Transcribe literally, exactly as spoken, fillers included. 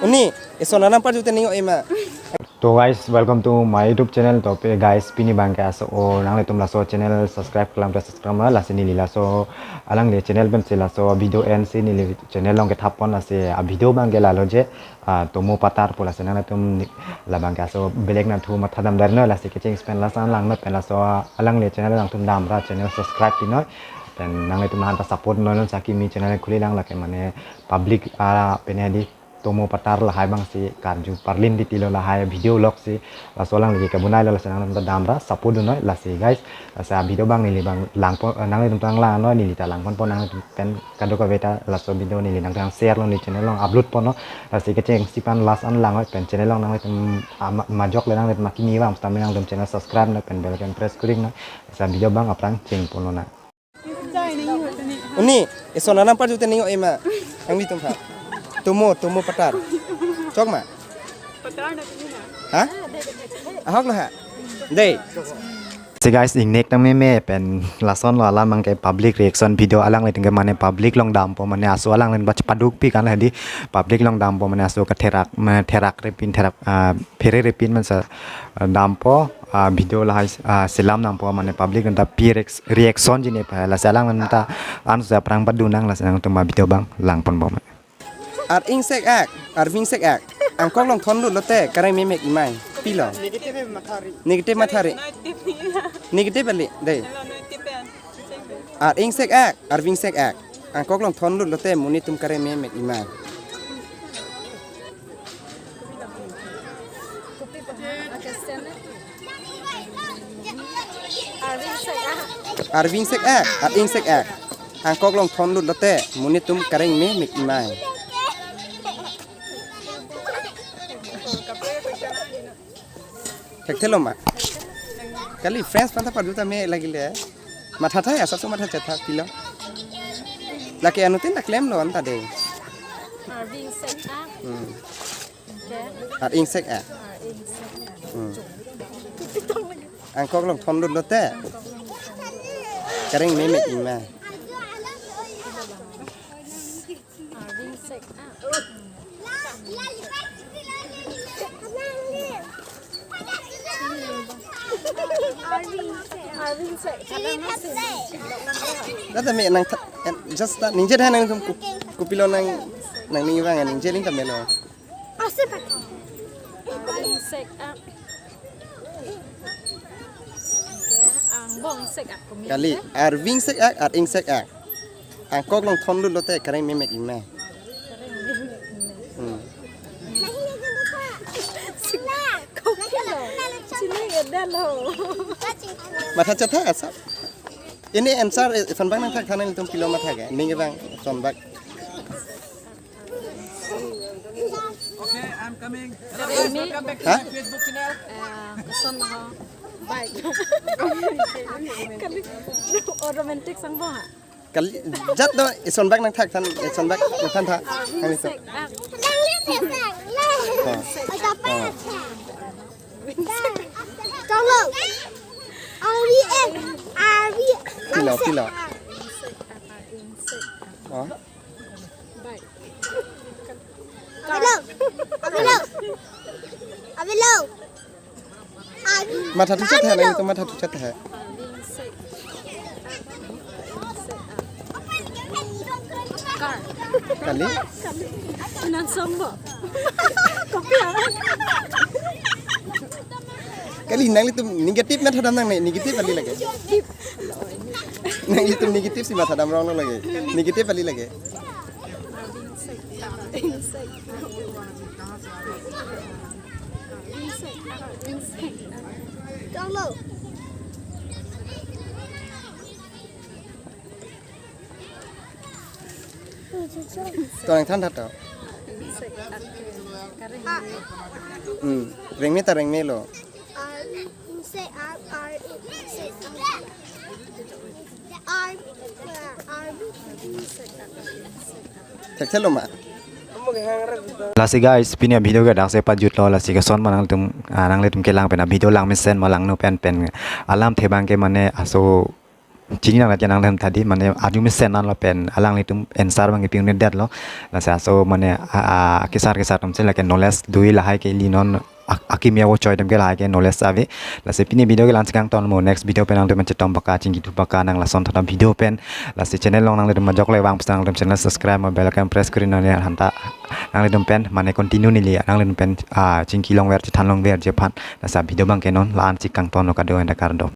Uni, eson anam parju tening o ema. To guys, welcome to my YouTube channel. To pe guys, pini abangke aso o nanglitum laso channel subscribe kelang ta subscribe ma, lasi neli laso alangli channel pensi laso video ensi neli channel along kethap pon, lasi a video abangke lalo je, ah, Tomo Patar pu, lasi nanglitum ni-, labangke aso belek nangthu matha damdar noi, lasi kecheng pen lason lang noi, pen laso alangli channel nangtum damra channel subscribe pi noi. Pen nanglitum lahan ta support noi non, saki kimi channel khuli lang lake mane public, ah, pene di Tomo Patar lahai abangsi karju parlin di tilo, lahai video vlog si laso alangli kebonai lo, lasi nanglitum ta damra support dun noi, lasi guys, lasi a video abang neli abang langpon, eh, nanglitum ta lang noi, neli ta langpon pon, nanglitum pen kadokave ta laso video neli nangtum share lo, neli channel along upload pon noi, lasi kecheng si pen last an lang noi, pen channel along nanglitum, ah, ma-, majok le nanglitum akimi abang sitame nangtum channel subscribe noi, pen bell icon press kori noi, lasi a video abang aphrang cheng pon lonang. Uni, eson anam parju tening o ema. Nanglitum pha. Tomo, Tomo Patar. Chok ma? Ha? Ahok lo ha? Dei. Si guys, ingnek tang meme pen lason lo alam abangke public reaction video, alanglitum ke mane public along dampo, mane aso alanglitum baca paduk pi kan hadi public along dampo, mane aso ketherak, mane therak repin therak, ah, phere repin mansa, ah, dampo, ah, video lahai, ah, selam nangpo, mane public nangta pi reac-, reaction jine pa, lasi alang nangta an sa aphrang padu nang, lasi nangtum a video abang langpon bom. Ar-ingsek ak, arvingsek ak. Angkok along thon lut lote kareng memek imai. Pilo. Negative mathari. Negative mathari. Negative ali, dei. Ar-ingsek ak, arvingsek ak. Angkok along thon lut lote monit atum kareng memek imai. Arvingsek ak, ar-ingsek ak. Angkok along thon lut lote monit atum kareng memek imai. Thekthelo ma? Kali friends aphan ta padu tame lagile. Matha thai, asap so matha chetha pilo. Lake anuttin ta klemlo anta dei. Arvingsek ak. Hmm. Okay. Ar-ingsek ak. Ar-ingsek ak. Hmm. Angkok along thon lut lote kareng memek imai. Arvingsek ak. Arvingsek. Arvingsek. Tata me nang tha-, en, just ta ningje dei nangtum kup-, kopilo nang, nangning abang ningje ling ta melo. Arvingsek ak. Angbong sek ak kumi. Kali, arvingsek ak, ar-ingsek ak. Angkok along thon lut lote kareng memek imai. Hmm. Kopilo. Chini gedalo. Matha chetha asap. Ini answer, eh, eson abang nangthak tha nangtum pilo matha ke. Ning abang eson abang. Okay, I'm coming. Hello guys, welcome back to my Facebook channel. Eh, eson ho. Bye. Kali, oh, romantic sang bo ha? Kali, jat do, eson abang nangthak tha, eson abang nangthan tha. Kali to. Sek, ah. Oh. Oh. Tolo. Ari, eh, ari. Pilo, pilo. Oh. Avelo. Avelo. Avelo. Matha thuchet he, nangtum matha thuchet he. Kali? Inan sombo. Kopi ya? Kali nanglitum negative mathadam nangne, negative kali lake. Nanglitum negative si mathadam rong lo lake. Negative kali lake. To nangthan tha to. Hmm. Rengme ta rengme lo. Ar, se, ar, ar, se, ar. Ar, ar. Thekthelo ma? Lasi guys, pini a video ke dak si pajut lo, lasi keson ma nangtum, ah, nanglitum kelang pen a video langmesen ma langno pen pen alamthe abangke mane aso chini nang lati nang lem tadi mane aju mesen an lapen alanglitum answer abang kepingnedetlo. Lasi aso mane a, a, kesar kesar atum si lake knowledge do lahai ke ili non ak-, akimi avo choi atum ke lahai ke knowledge ave. Lasi pini video ke la-ansi kangtonlo, next video pen nangtum pen chetom baka chingki thu baka nang lason thadam video pen. Lasi channel along nanglitum majok le vang pes nangtum channel subscribe ma bell icon press kuri nang le hanta nanglitum pen mane continue neli nanglitum pen ah, chingki longver chethan longverji aphan. Lasi video abang ke non la-ansi kangtonlo, kado-an ta kardom.